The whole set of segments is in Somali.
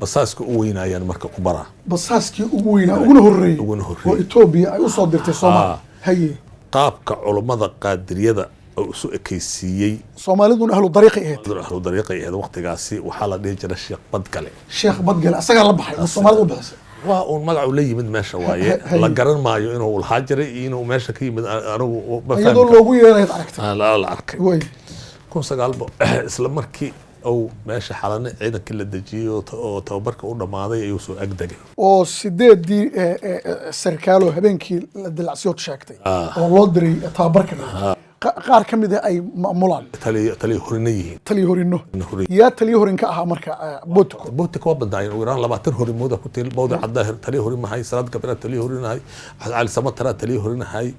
Basaaska u weynaayaan marka ku baraa. Basaaskii ugu weynaa, uguna horreeyey Uguna horreeyey. oo Etoobiya ay usoo dirtay Soomaaliya. Haye. Qaabka culummada Qaadiriyada oo isu ekaysiiyey. Soomaaliduna ahlu dariiqay ahayd. Ahlu dariiqay ahayd waqtigaasi. Waxaa la dhihi jiray Sheekh Badgale. Sheekh Badgale asagaa la baxay ma Soomaalida u bixisay? Waa uun magacu la yimid meesha waaye. Haye. La garan maayo inuu lahaa jiray iyo inuu meesha ka yimid, anigu ma fahmi Iyadoo karo. loogu yeerayd aragtay. Ah, la arkay. Way. kun sagaal bo isla markii uu meesha Xalane ciidankii la dejiyey oo tababarka u dhammaaday ayuu soo agdegay. Oo sideedii sarkaaloo habeenkii la dilacsiyood sheegtay oo loo diray tababarka, qaar ka mid ah ay maamulaan. Taliya horina yihiin. Taliyo horino. Horin. Yaa taliyo horin ka ahaa marka Bootiko? Bootika waa badnaayeen, ugu yaraan 20 horimooda ku til Bawda Caddaa taliya horinahay, Salaad Gabraa taliya horinahay, Cali Samataraa taliya horinahay,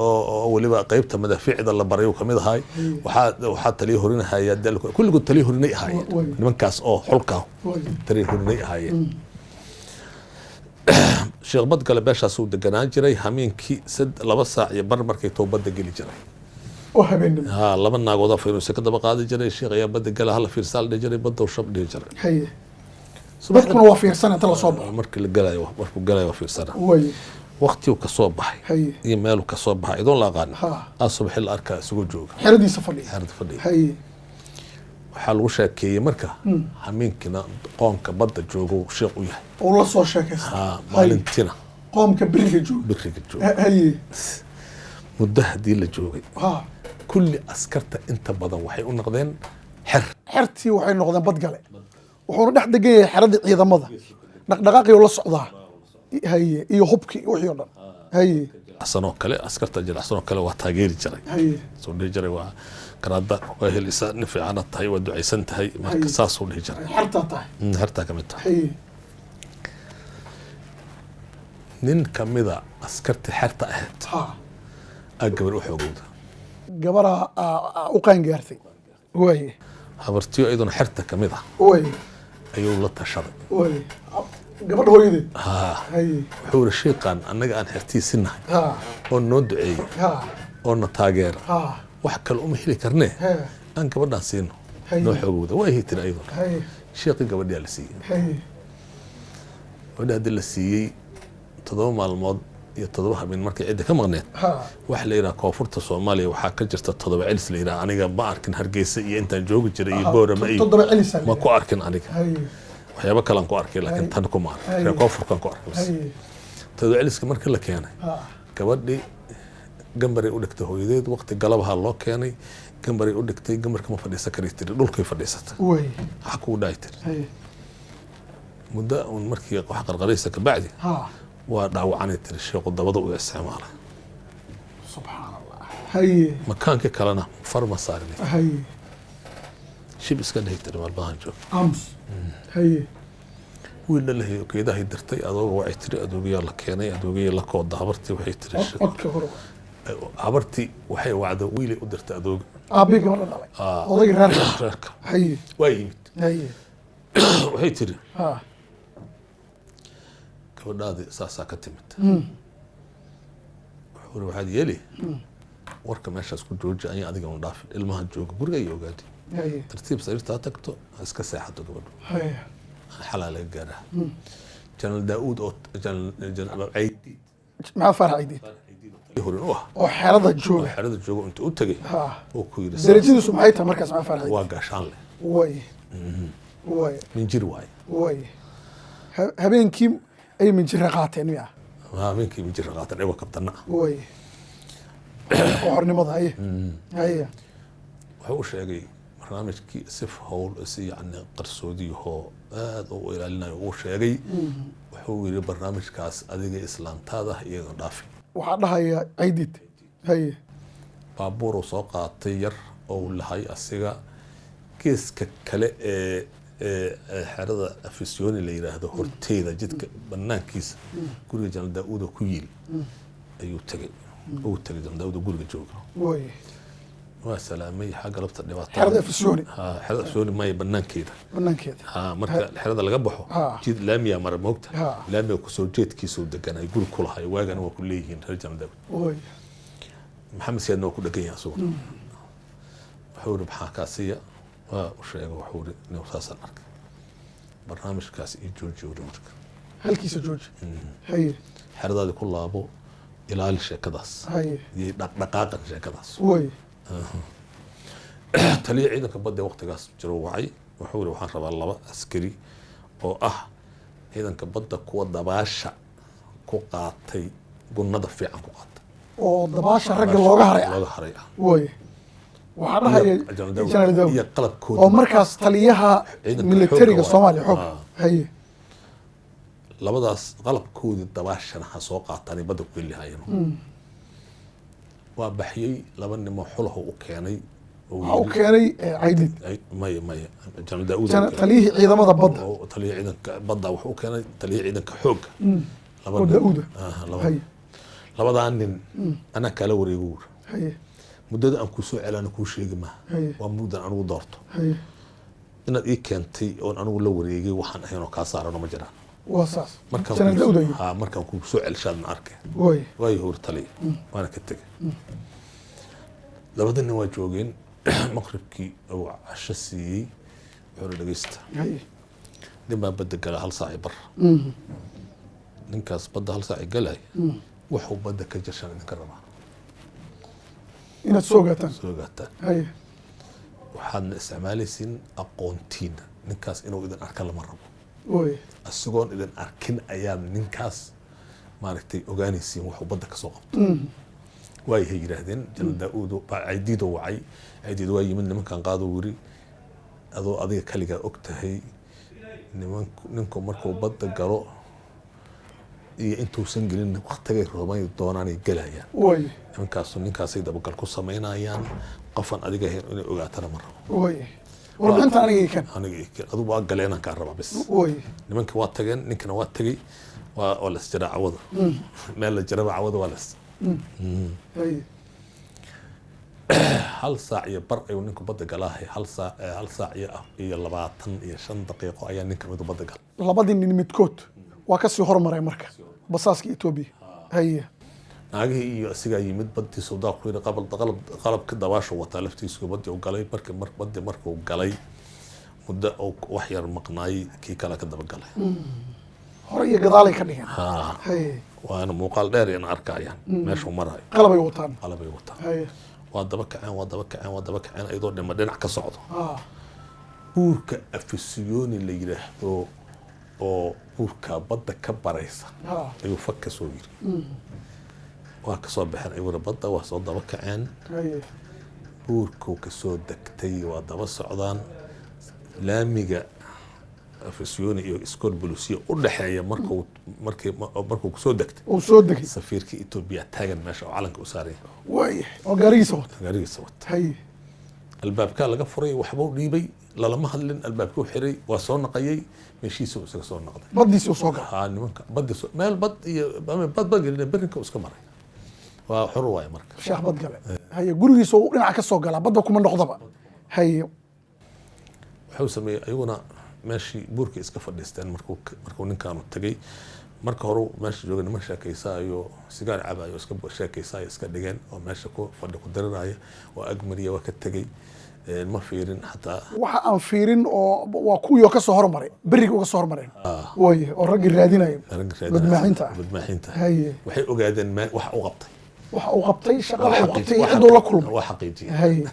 oo weliba qeybta madaafiicda la baray uu kamid ahay. Waxaa taliya horinahaya, kulligood taliya horinay ahaayeen. Nimankaas oo xulka taliya horinay ahaayeen. Sheekh Badgale meeshaasuu deganaan jiray. Hameenkii 2 saac iyo bar markay toobadda geli jiray. Oo habeenimo. Ha, laba naagooda faynuusa ka daba qaadi jiray. Sheekh ayaa badda gala, hala fiirsaa la dhihi jiray, baddow shab dhihi jiray. Haye, dadkuna waa fiirsan inta lasoo baxo. Markii la galayo, markuu galayo waa fiirsana. Waqtigu kasoo baxay iyo meeluu kasoo baxay idoon la aqaanin. Aa subaxi la arkaa isagoo jooga. Xeradiisa fadhiya. Xerada fadhiya. Waxaa lagu sheekeeyey marka hameenkiina qoonka badda joogo sheekh u yahay. Uu la soo sheekaysta. Ha, maalintiina qoomka beriga jooga. Beriga jooga. Muddo haddii la joogay, kulli askarta inta badan waxay u noqdeen xer. Xertii waxay noqdeen Badgale, wuxuuna dhex degan yahay xeradii ciidamada, dhaqdhaqaaqii la socdaa, haye, iyo hubkii, wixii oo dhan, haye. Jilicsan oo kale, askarta jilicsan oo kale waa taageeri jiray. Soo dhihi jiray, waa garaada, waa helisa, nin fiicanaad tahay, waa ducaysan tahay marka. Saasuu dhihi jiray. Xertaa tahay. Xertaa ka mid tahay. Nin kamida askartii xerta ahayd aa gabar u xoogowda. Gabaraa u qaangaartay, waaye. Habartiyo iyaduna xerta kamid ah ayuu la tashaday. Waaye, gabadha hooyadeed. Ha. Wuxuu yiri, shiiqan annaga aan xertiisinahay oo noo duceeyey oo na taageera, wax kale uma heli karnee, aan gabadhaan siino. Noo xoogowda waa ihi tiri ayaduna. Shiiqii gabadhiyaa la siiyey. Gabadhi haddii la siiyey, 7 maalmood iyo 7 habeen markay cidda ka maqneed, waxa la yidhaha koonfurta Soomaaliya waxaa ka jirta toddoba celis la yidhaha. Aniga ma arkin Hargeysa iyo intaan joogi jiray iyo Boorama iyo Toddoba celisa. Ma ku arkin aniga. Waxyaabo kalean ku arkay, laakiin tan kuma arkin. Reer koonfurkan ku arkay bas. Toddoba celiska markii la keenay, gabadhii gambaray u dhigtay hooyadeed. Waqti galabaha loo keenay, gambaray u dhigtay. Gambarka ma fadhiisan kari tiri, dhulkay fadhiisatay. Waxa kugu dhaci tiri. Muddo uun markii wax qarqaraysa kabacdi, waa dhaawacanay tiri, sheekhu dabada u isticmaalay. Subxaan Allah, haye. Makaankii kalena far ma saarin. Shib iska dhihi tiri, maalmahan joog. Aamus, haye. Wiilna la geedahay dirtay, adooga waxay tiri, adoogayaa la keenay, adoogaya la kooda. Habartii waxay tiri Codka hore. Habartii waxay wacda, wiilay u dirtay adooga. Aabbihii gabadha dhalay. Odayga reerka. Reerka. Waa yimid. Waxay tiri, gabadhaadii saasaa ka timid. Wuxuu iri, waxaad yeeli, warka meeshaas ku jooji, anya adiga un dhaafin, ilmaha jooga guriga iyo ogaadi. Tartiib sariirta ha tagto, ha iska seexato gabadhu. Xalaa laga gaaraa General Daauud oo General Caydiid. Maxamed Faarax Caydiid. Horin u ah. Oo xerada jooga. Xerada jooga inta u tegay oo ku yidhi. Darajadiisu maxay tahay markaas, Maxamed Faarax Caydiid? Waa gaashaan leh. Way. Minjir waaye. Way, habeenkii ay minjira qaateen miya? Habeenkii minjir qaatan iyagoo kabtana ah. Way, oo xornimada, haye haye. Wuxuu u sheegay barnaamijkii si howl, si yacni qarsoodiyahoo aad u ilaalinayo uu sheegay. Wuxuu yidhi, barnaamijkaas adiga islaantaada iyaga dhaafi. Waxaa dhahaya Caydiid, haye. Baabuuruu soo qaatay yar oo uu lahay asiga, geeska kale ee xerada Afisyooni la yidhaahdo horteeda, jidka banaankiisa, guriga Janal Daa-uud oo ku yiil ayuu tegay. Uu tegay Janal Daa-uud oo guriga jooga. Waa salaamay, xagga galabta dhibaatada. Xerada Afisyooni. Ha, xerada Afisyooni maya, banaankeeda. Banaankeeda. Ha, marka xerada laga baxo, jid laamiyaa mara, moogta. Laamiga kusoo jeedkiisuu deganay, guri ku lahay. Waagana waa ku leeyihiin reer Janal Daawud. Maxamed Siyaadna waa ku dhegan yahay asuguna. Wuxuu yidhi, maxaa kaa siiya? Waa u sheegay. Wuxuu yidhi, nin saasaan arkay. Barnaamijkaas ii jooji wuri marka. Halkiisa jooji, haye. Xeradaadii ku laabo, ilaali sheekadaas iyo dhaqdhaqaaqan sheekadaas. Way. Taliya ciidanka badda ee waqtigaas jiro wacay. Wuxuu yiri, waxaan rabaa laba askari oo ah ciidanka badda kuwa dabaasha ku qaatay, gunnada fiican ku qaatay. Oo dabaasha ragga looga haray ah. Looga haray ah. Way, waxaa dhahaya General Daawud. General Daawud. Iyo qalabkooda. Oo markaas taliyaha ciidanka militariga xoogga. Soomaaliya xoog. Haye. Labadaas qalabkoodii dabaashana ha soo qaataan ay badda ku geli lahaayeen. Waa baxyey, laba nimoo xulahu u keenay oo waxaa u yiri- keenay Caydid? Maya, maya, General Daawud u keenay. Taliyihii ciidamada badda. Oo taliya ciidanka badda wuxuu u keenay taliya ciidanka xoogga laba oo nin. Daawuda. Aha, laba. Labadaa nin anaa kala wareego wuri. Muddada aan kuu soo celaana kuu sheegi maaha. Waa muddan anigu doorto. Inaad ii keentay oon anigu la wareegay waxaan ahayn oo kaa saarano ma jiraan. Waa saas. Markaan General Daawud ayuu. Ha, markaan kuu soo celshaadna arkay. Way. Waayo hor taliya, waana ka tegay. Labada nin waa joogeen. Maqribkii uu casho siiyey, wuxuu dhegeysta, nin baa badda gala hal saaci bar. Ninkaas badda hal saaci galay, wuxuu badda ka jashaan idinka rabaa. Inaad soo ogaataan. Soo ogaataan. Waxaadna isticmaalaysiin aqoontiina. Ninkaas inuu idin arka lama rabo. Isagoon idin arkin ayaad ninkaas maaragtay ogaanaysiin wuxuu badda kasoo qabto. Waayahay yidhaahdeen. General Daauud baa Caydiido wacay. Caydiid waa yimid. Nimankan qaado wiri, adoo adiga kaligaa og tahay nimanku ninku markuu badda galo iyo intuusan gelin waktigay roobay doonaanay gelayaan. Nimankaasu ninkaasay dabagal ku samaynayaan. Qofan adiga ahayn inay ogaatana ma rabo. Way, warbixinta aniga ii kan. Aniga ii keen. Adigu waa galeenaan kaa rabaa bis. Nimanka waa tageen, ninkana waa tegey. Waa las jiraa cawada, meel la jiraba cawada waa las 1 saac iyo bar ayuu ninku badda galaahay. Hal saac, 1 saac iyo 25 daqiiqo ayaa ninka midu badda galay. Labadii nin midkood waa kasii hormaray marka basaaska Etoobiya, haye. Naagihii iyo asigaa yimid badii. Sawdaa ku yidhi qalab qalabka dabaashu wataa laftiisu badii u galay. Markii mar badii markuu galay muddo uu wax yar maqnaay, kii kale ka daba galay. Hore iyo gadaalay ka dhigeen. Ha. Waana muuqaal dheer in arkayaan meeshuu marayo. Qalabay wataan. Qalabay wataan. Waa daba kaceen, waa daba kaceen, waa daba kaceen, iyadoo dhima dhinac ka socdo. Buurka Afisiyoni la yidhaahdo oo buurka badda ka baraysa ayuu fag ka soo yiri. Waa kasoo baxeen ayuuna badda, waa soo daba kaceen. Buurkuu kasoo degtay, waa daba socdaan. Laamiga Afisiyoni iyo Iskool Bulusiya u dhexeeya markuu markii markuu kusoo degtay, uu soo degay, safiirkii Etoobiya taagan meesha oo calanka u saaran yahay. Way, oo gaarigiisa wata. Gaarigiisa wata. Albaabkaa laga furay, waxbuu dhiibay, lalama hadlin. Albaabkuu xiray, waa soo naqayay, meeshiisa uu isaga soo noqday. Baddiisi uu soo galay. Haa, nimanka baddi meel bad iyo ama bad bad gelin, berinka uu iska maray, waa xor waaye marka. Sheekh bad gale, haye, gurigiisa uu dhinaca ka soo galaa, badda kuma noqdaba, haye. Wuxuu sameeyey, ayaguna meeshii buurka iska fadhiisteen. Markuu ninkaanu tegey, marka hore meesha joogay niman sheekeysaayo, sigaar cabayo, iska sheekeysaayo iska dhigeen oo meesha ku fadhi ku diriraya oo agmariya. waa ka tegey. Ma fiirin xataa. Waxa aan fiirin oo waa kuwii oo ka soo hormaray, beriga uga soo hormareen way, oo raggii raadinaya. Ragga raadinaya. Badmaaxinta ah. Badmaaxinta. Waxay ogaadeen waxa uu qabtay. Waxa uu qabtay, shaqada uu qabtay iyo ciduu la kulmay. Waa xaqiijiyay.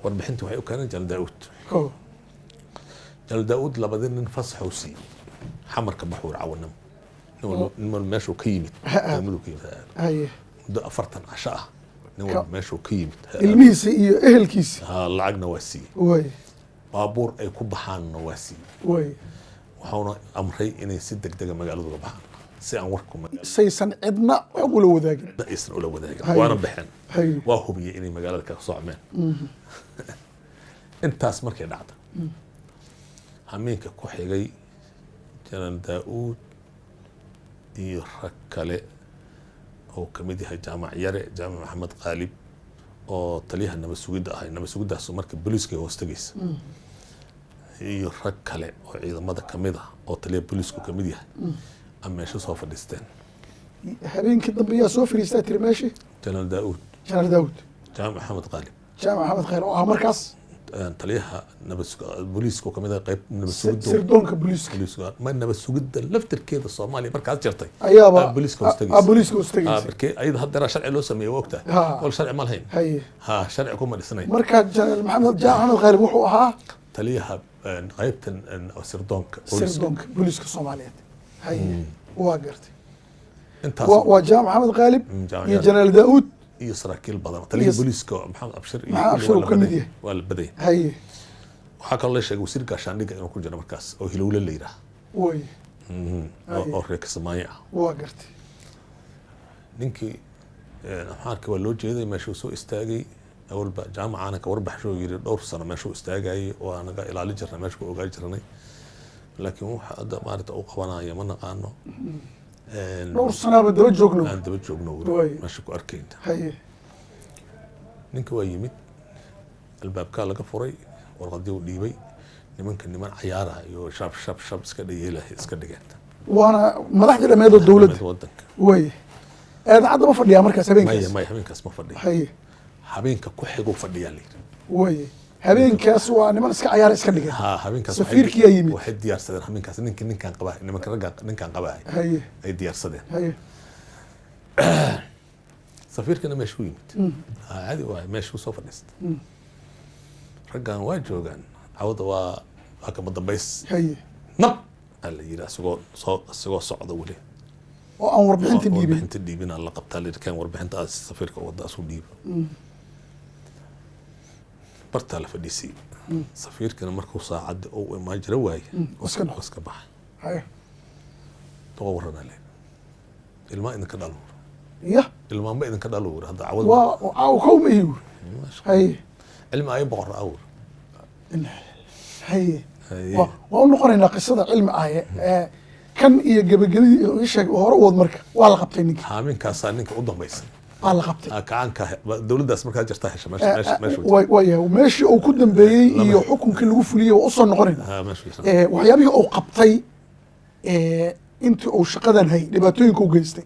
Warbixinta waxay u keeneen Jaal Daauud. Ko. Jaal Daauud labadii nin fasaxuu siiyey. Xamarka baxuur cawanimo, nin walba meeshuu ka yimid, degmaduu ka yimid ha aado. Muddo 40 casho ah nin walba meeshuu ka yimid ha aado. Ilmihiisi iyo ehelkiisi. Ha, lacagna waa siiyey, baabuur ay ku baxaanna waa siiyey. Waxauna amray inay si degdega magaalada uga baxaan si aan warku magaalada saysan cidna xog ula wadaagin. Aysan ula wadaagin. Waana baxeen. Waa hubiyey inay magaalada kaga socmeen. Intaas markay dhacda, hamiinka ku xigay Janan Daauud iyo rag kale oo kamid yahay Jaamac Yare, Jaamac Maxamed Qaalib oo taliyaha nabad sugidda ahay, nabad sugiddaas marka booliiska ay hoos tegaysa, iyo rag kale oo ciidamada kamid ah oo taliyaha booliisku kamid yahay ama meesha soo fadhiisteen. Habeenkii dambe yaa soo fadhiistaa tiri meeshii? Janan Daauud. Janaal Daawud. Jaamac Maxamed Qaalib. Jaamac Maxamed Khayr oo ah markaas Taliyaha nabad booliiska oo kamid ah qayb nabad sugidda. Sirdoonka booliiska. Booliiska ma nabad sugidda laftirkeeda Soomaaliya markaas jirtay ayaaba booliiska ah, booliiska hoostagaysa. Markii ayada haddeera sharci loo sameeyey, waa ogtahay. Wal sharci ma lahayn. Ha, sharci kuma dhisnayn. Marka Jenaraal Maxamed Jaamac Axmed Khaalib wuxuu ahaa taliyaha qaybtan sirdoonka booliiska. Sirdoonka booliiska Soomaaliyeed. Haye, waa gartay. Intaas. Waa Jaamac Maxamed Khaalib Jaamac iyo Jenaraal Daauud. Iyo saraakiil badan, taliyaha booliiska Maxamed Abshir iyo Maxamed kulli Abshir waa uu la ka mid badayay. yahay. Waa la badayay. Waxaa kaloo la sheegay wasiir gaashaandhigga inuu ku jiro markaas oo Hilowle la yidhaah oo reer Kismaayo ah. Waa gartay. Ninkii Amxaarka waa loo jeeday, meeshuu soo istaagay. Awalba jaamacaana ka warbaxsho yiri dhowr sano meeshuu istaagayay waa naga ilaali jirnay, meesha ku ogaa jirnay, laakiin waxa hadda maarata u qabanaya ma naqaano. Dhowr sanaaba daba joogno. Aan daba joogno weli, meesha ku arkayna. Ninka waa yimid, albaabkaa laga furay, warqadii uu dhiibay. Nimanka niman cayaaraha iyo shab shab shab iska dhayeelahay iska dhigeen. Waana madaxdii dhammeed oo dowladda. Wadanka. Way eedacadda ma fadhiyaa markaas maya. Habeenkaas? Maya, habeenkaas ma fadhiyo. Habeenka ku xiguu fadhiyaa la yidhi. Way habeenkaas waa niman iska cayaara iska dhigeen. Ha, habeenkaas Safiirkiyaa yimid. Waxay diyaarsadeen habeenkaas ninka ninkaan qabaa, nimanka ragga ninkaan qabahay ay diyaarsadeen. Safiirkana meeshuu yimid. Ha, caadi waay, meeshuu soo fadhiistay. Raggan waa joogaan, cawada waa kama dambays. Nab aa la yidhi, asagoo socda weli oo aan warbixinta dhiibin. Warbixinta dhiibina la qabtaa, la yidhi kan warbixinta aas safiirka wada asu dhiibo. Bartaa la fadhiisiyey safiirkana. Markuu saacadda uu imaan jira waaye, iska noqo. Iska baxay. Doqo warranaa le, ilmaa idinka dhalo. Ya. Ilmaanba idinka dhalo wuri hadda cawada. Waa caaw kowma ihi. Cilmi ayo boqor awr. Haye. Waa u noqonaynaa qisada cilmi aye. Kan iyo gebagabadii ii sheeg hore u wad. Marka waa la qabtay ninkii. Haaminkaasaa ninka u dambaysay. Waa la qabtay. Kacaanka dowladdaas markaa jirtaa hesha meesha. Waayahay, meeshii uu ku dambeeyey iyo xukunkii lagu fuliyey waa usoo noqonaynaa. Meesha. Waxyaabihii uu qabtay intii uu shaqadan hayay, dhibaatooyinka u geystay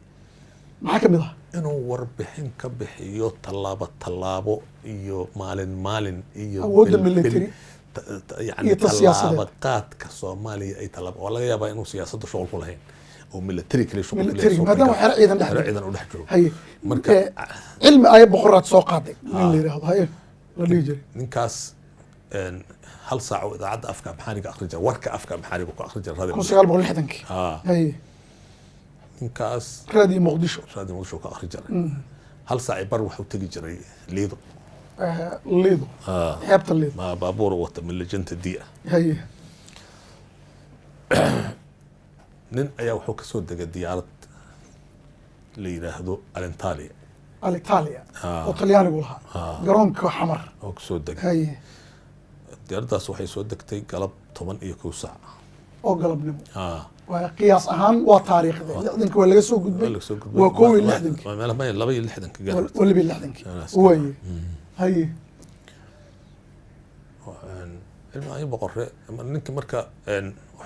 maxaa ka mid ah? Inuu warbixin ka bixiyo tallaabo tallaabo iyo maalin maalin iyo Awoodda bil- bil, military yani iyo ta siyaasadeed. Tallaabo qaadka Soomaaliya ay tallaabo waa laga yaabaa inuu siyaasadda shuqul ku lahayn oo military kale shuqul ku leeyahay. Military, maadaama xero ciidan dhex xero joogo. Ciidan u dhex joogo. Marka Cilmi aya boqoraad soo qaaday nin la yidhaahdo, haye, la dhihi jiray. Ninkaas hal saac oo idaacadda afka Amxaariga akhri jira, warka afka Amxaariga ku akhri jira raadiyo. 1960-kii. Ninkaas Raadiyo Muqdisho. Raadiyo Muqdisho ka akhri jiray. Hal saac bar wuxuu tegi jiray Liido. Liido, xeebta Liido. Ma baabuur wata milajanta di ah. Nin ayaa wuxuu kasoo degay diyaarad la yidhaahdo Alitalia. Alitalia oo Talyaanigu lahaa, garoonka Xamar. Oo kasoo degay. Diyaaraddaas waxay soo degtay galab 11 saac. Oo galabnimo. Waa qiyaas ahaan, waa taariikhda 60-ka waa laga soo gudbay. Waa laga soo gudbay. Waa 61-kii. Waa meelaha maya 62-ka gaar. Waa 62-kii. Meelahaas. Waaye, haye. Ilma ay boqorre ninka marka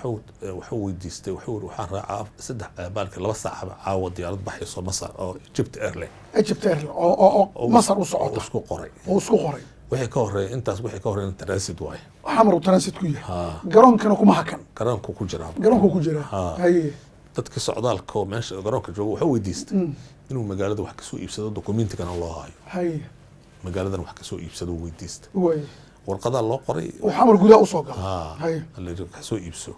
wuxuu weydiistay, wuxuu yiri waxaan raacaa saddex baalka 2 saac caawa diyaarad baxayso Masar oo Egypt Airline. Egypt Airline oo Masar u socota. Oo isku qoray. Oo isku qoray. Wixii ka horeeya intaas, wixii ka horeeya transit waaye. Xamar uu transit ku yahay, garoonkana kuma hakan. Garoonku ku jiraa. Garoonku ku jiraa. Dadka socdaalka oo meesha garoonka jooga wuxuu weydiistay inuu magaalada wax kasoo iibsado, dokumentigana loo hayo. Magaaladan wax kasoo iibsado uu weydiistay. Warqadaa loo qoray. Uu Xamar gudaha usoo galo. La yidhi kasoo iibso.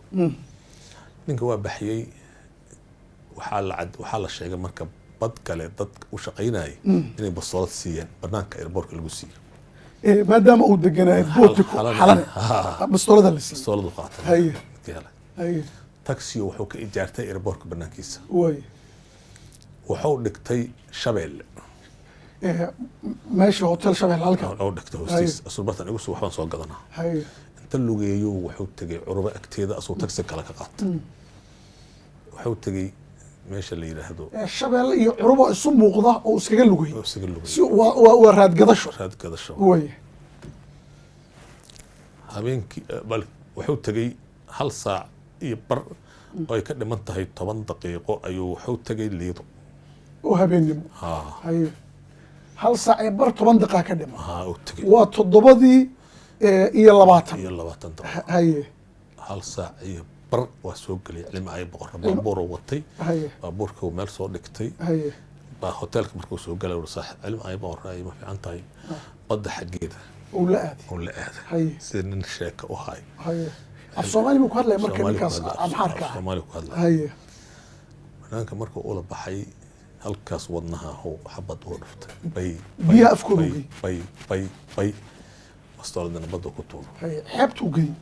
Ninka waa baxiyey. Waxaa la sheegay marka bad kale dad u shaqaynayay inay bastoolad siiyeen, banaanka airportka lagu siiyo. Maadaama uu deganaayo bootiku Xalane. Xalane bastoolada la siiyey. Bastooladu qaatay. Ka helay. Taxi wuxuu ka ijaartay airportka banaankiisa. Wuxuu dhigtay Shabeelle. Meesha Hotel Shabeelle halka. Oo dhigtay hoostiis asulbartan igu soo waxbaan soo gadanaa. Inta lugeeyo wuxuu tegay Curuba agteeda, asuu taxi kale ka qaatay. Wuxuu tegey meesha la yidhaahdo Shabeelle iyo Curubo isu muuqda oo iskaga lugay. Oo isaga lugay. Si waa raadgadasho. Raad gadasho. Habeenkii bal wuxuu tegey hal saac iyo bar oo ay ka dhiman tahay 10 daqiiqo ayuu wuxuu tegey Liido. Oo habeennimo. Haye, hal saac iyo bar 10 daqiiqa ka dhiman. Ha, uu tegey. Waa 7-dii. Iyo 20. Iyo 20 daqiiqo. Hal saac iyo bar waa soo geliyay Cilmi Ay Boqorra, baabuur watay. Baabuurka uu meel soo dhigtay. Baa hoteelka markuu soo galay uu saaxib Cilmi Ay Boqorra ay ma fiican tahay, badda xaggeeda uu la aaday. Oo la aaday. Sida nin sheeka u hay. Haye, af Soomaali buu ku hadlaya marka? Soomaali ku Ninkaas hadlaya, Amxaarka ah? Soomaali ku hadlaya. Banaanka markuu ula baxay, halkaas wadnaha huu xabad uga dhuftay, bay bay. Biyaha afkooda bay u geeyey. Bay bay bay, bastooladana badda ku tuuro. Haye, xeebtuu geeyey.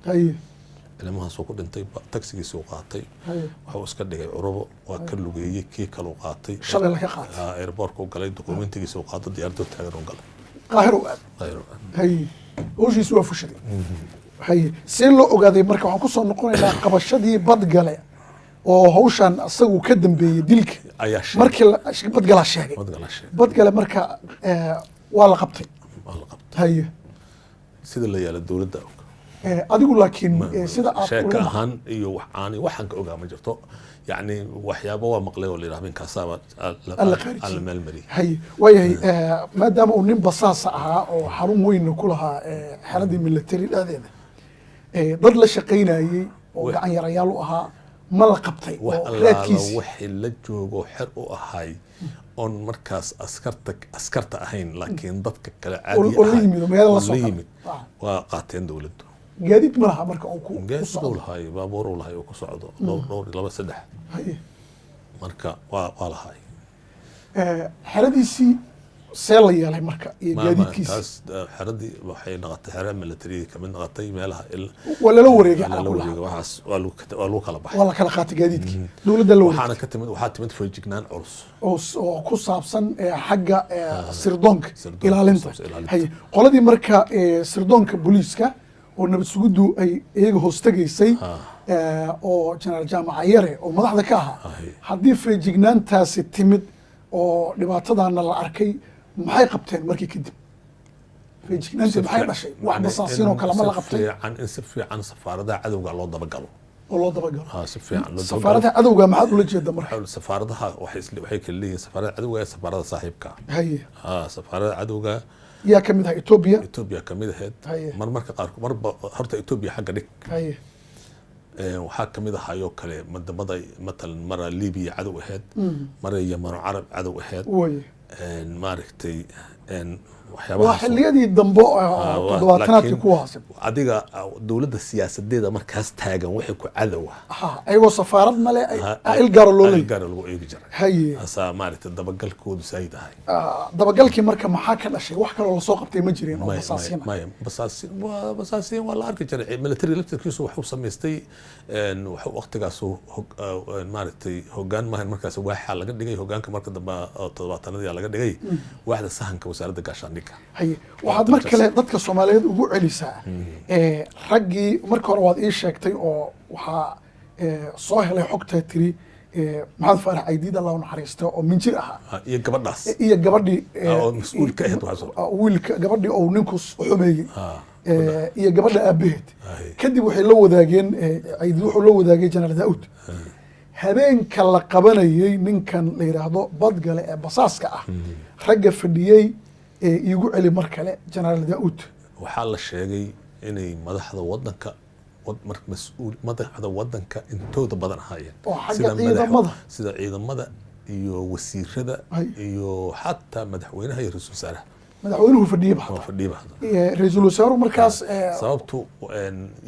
Haye. Ilmahaasuu ku dhintay. Tagsigiisuu qaatay. Wuxuu iska dhigay curubo, waa ka lugeeyey, kii kaluu qaatay. Shalay laga qaatay. Airportka u galay, dokumentigiisa u qaatay, diyaaradoo taagan u galay. Qaahir u aaday. Qaahir. Haye, hawshiisi waa fushaday. Haye, see loo ogaaday marka? Waxaan kusoo noqonaynaa qabashadii Badgale oo hawshan isagu ka dambeeyey dilka. Ayaa sheegay. Markii Badgalaa sheegay. Badgalaa sheegay. Badgale marka waa la qabtay. Waa la qabtay. Sida la yaala dowladda og. Adigu laakiin sida aad sheeka ula ahaan iyo wax aan waxaan ka ogaa ma jirto. Yacni waxyaabo waa maqlay oo la yidhaha ninkaasaaba alla khaarijiyey. Alla meel mariyay. Haye, waayahay. Maadaama uu nin basaasa ahaa oo xarun weynna ku lahaa xeradii military dhexdeeda, dad la shaqaynayey oo gacan yarayaal u ahaa ma la qabtay wax oo allaala raadkiisi? Wixii la joogo xer u ahay oon markaas askarta ahayn, laakiin dadka kale caadiya oo la ahay, yimid oo magaalada la oo soo la galay. yimid, waa qaateen dowladdu. Gaadiid ma laha marka uu ku gaadiid socdo? Uu lahay, baabuur uu lahay oo ku socdo, dhowr dhowr, laba, saddex. Marka waa lahay. Xeradiisii see la yeelay marka iyo gaadiidkiisii? Taas xeradii waxay noqotay xera military kamid noqotay meelaha Waa lala wareegay waa calaa lala kulli xaal. wareegay. Waxaas waa lagu kala baxay. Waa la kala qaatay gaadiidkii, dowladda la waxaana wareegtay. Ka timid, waxaa timid feejignaan culus oo ku saabsan xagga sirdoonka. Sirdoonka, ilaalinta. ku saabsan ilaalinta. Haye, qoladii marka sirdoonka booliiska oo nabad sugiddu ay iyaga hoostegaysay, oo Jenaraal Jaamac Yare oo madaxda ka ahaa, haddii feejignaantaasi timid oo dhibaatadaana la arkay, maxay qabteen markii kadib? Feejignaantii maxay dhashay? Wax basaasiin oo kale ma la si qabtay? fiican, in si fiican safaaradaha cadowga loo dabagalo. Oo loo dabagalo. Ha, si fiican loo dabagalo. Safaaradaha cadowga maxaad ula jeeda marka? Safaaradaha waxay kala leeyihiin safaarada cadowga iyo safaarada saaxiibka. Ha, safaarada cadowga. Yaa ka mid ah Etoobiya? Etoobiya kamid ahayd. Mar marka qaar marba horta Etoobiya xagga dhig. Waxaa kamid ahayoo kale wadamada, matalan mara Libiya cadow ahayd, mara Yamano Carab cadow ahayd. Maaragtay Waa waxyaabahaas xilliyadii dambe oo 70-aadkii laakiin kuwaas. Adiga dowladda siyaasadeeda markaas taagan wixii ku cadow ah. Ha, ayagoo safaarad male il gaaro loo il leeyahay. Gaaro lagu eegi jiray. Asaa maaragtay dabagalkoodu saayid ahay. Dabagalkii marka maxaa ka dhashay? Wax kaloo lasoo qabtay ma jireen oo maya basaasiin ah? Maya, basaasiin waa basaasiin, waa la arki jiray. Military laftirkiisu wuxuu samaystay wuxuu waqtigaas maaragtay hoggaan maahan, markaas waaxa laga dhigay hoggaanka marka dambe oo 70-adii laga dhigay waaxda sahanka wasaaradda gaashaandhigga. Haye, waxaad mar kale dadka Soomaaliyeed ugu celisaa raggii marka hore waad ii sheegtay oo waxaa soo helay xogtaa tiri Maxamed Faarax Caydiid, Allah u naxariista, oo minjir ahaa. Iyo gabadhaas. Iyo gabadhii oo mas-uul ka ahayd waxaas. Wiilka gabadhii oo ninku xumeeyey iyo gabadha aabaheed. Kadib waxay la wadaageen, Caydiid wuxuu la wadaagay Jenaraal Daa'uud habeenka la qabanayey ninkan la yidhaahdo Badgale ee basaaska ah. Ragga fadhiyey ee iigu celi mar kale Jenaraal Daa'uud. Waxaa la sheegay inay madaxda wadanka mas-uul madaxda wadanka intooda badan ahaayeen. Oo xagga Sida ciidamada. Sida ciidamada iyo wasiirada iyo xataa madaxweynaha iyo ra-iisul wasaaraha. Madaxweynuhu fadhiyey oo ba fadhiba hadda. Ra-iisul wasaaruhu markaas Sababtu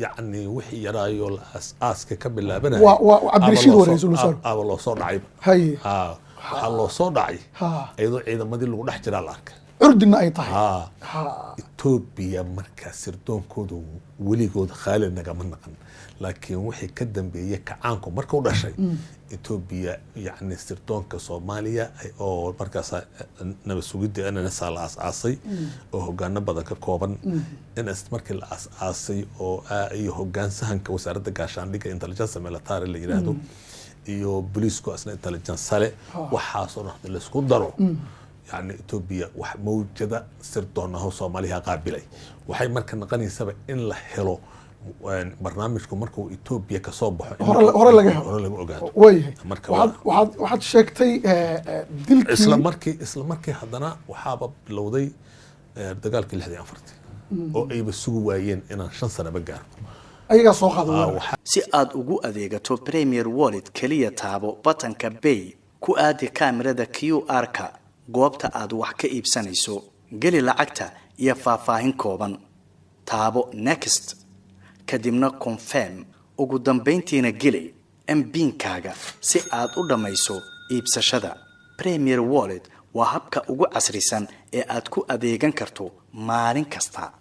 yacni wixii yaraayo la aas-aaska ka bilaabanaya Waa Cabdirashiid waa ra-iisul wasaaruhu. Aba loo soo dhacayba. Waxaa loo soo dhacay iyadoo ciidamadii lagu dhex jiraa la arkay. Curdina ay tahay. Etoobiya markaa sirdoonkoodu weligood khaali nagama naqan, laakiin wixii ka dambeeyey kacaanku markuu dhashay, Etoobiya yacni sirdoonka Soomaaliya oo markaas nabad sugidda NNS la aas-aasay oo hogaano badan ka kooban, NS markii la aas-aasay oo iyo hogaan sahanka wasaaradda gaashaandhigga intelligence military la yiraahdo iyo booliisku asna intelligence sale, waxaasoo dhan hadii laisku daro, yani Etoobiya wax mawjada sirdoonaho Soomaaliya qaabilay waxay marka noqonaysaba in la helo barnaamijku markuu Etoobiya kasoo baxo in Hore laga helo. Hore laga ogaado. Waayahay. Marka Waxaad sheegtay dilkii Isla markii haddana waxaaba bilowday dagaalkii 64-tii. oo ayba sugi waayeen inaan 5 sanaba gaarno. Ayagaa soo qaada weerar. Si aad ugu adeegato Premier Wallet, keliya taabo batanka Bay, ku aadi kaamirada QR-ka goobta aad wax ka iibsanayso, geli lacagta iyo faahfaahin kooban, taabo Next, kadibna Confirm, ugu dambayntiina geli MPIN-kaaga si aad u dhammayso iibsashada. Premier Wallet waa habka ugu casrisan ee aad ku adeegan karto maalin kasta.